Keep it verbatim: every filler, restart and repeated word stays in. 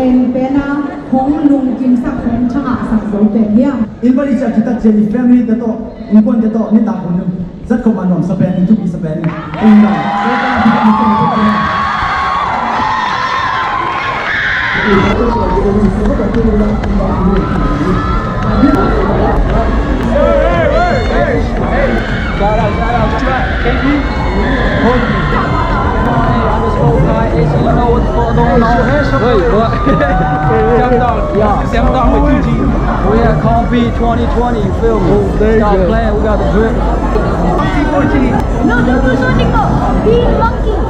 Pen pen a hong lungkimsak, hong thangahsak zo pen hiam? Inn pali ciah kitat ciang i family te tawh, innkuan te tawh nitak hun zat khawm a nuamsa pen in, thupi sa pen in. Inn dan. Shout out, shout out. K P. Kobe. Underscore Kai S. You know what the fuck going on. Wait, what? Siam Dong. Yeah. Siam Dong with G G. We are Kobe twenty twenty, you feel me? Oh, there you go. Got a plan, we got the drip. No, no, no, no, no. Big monkey.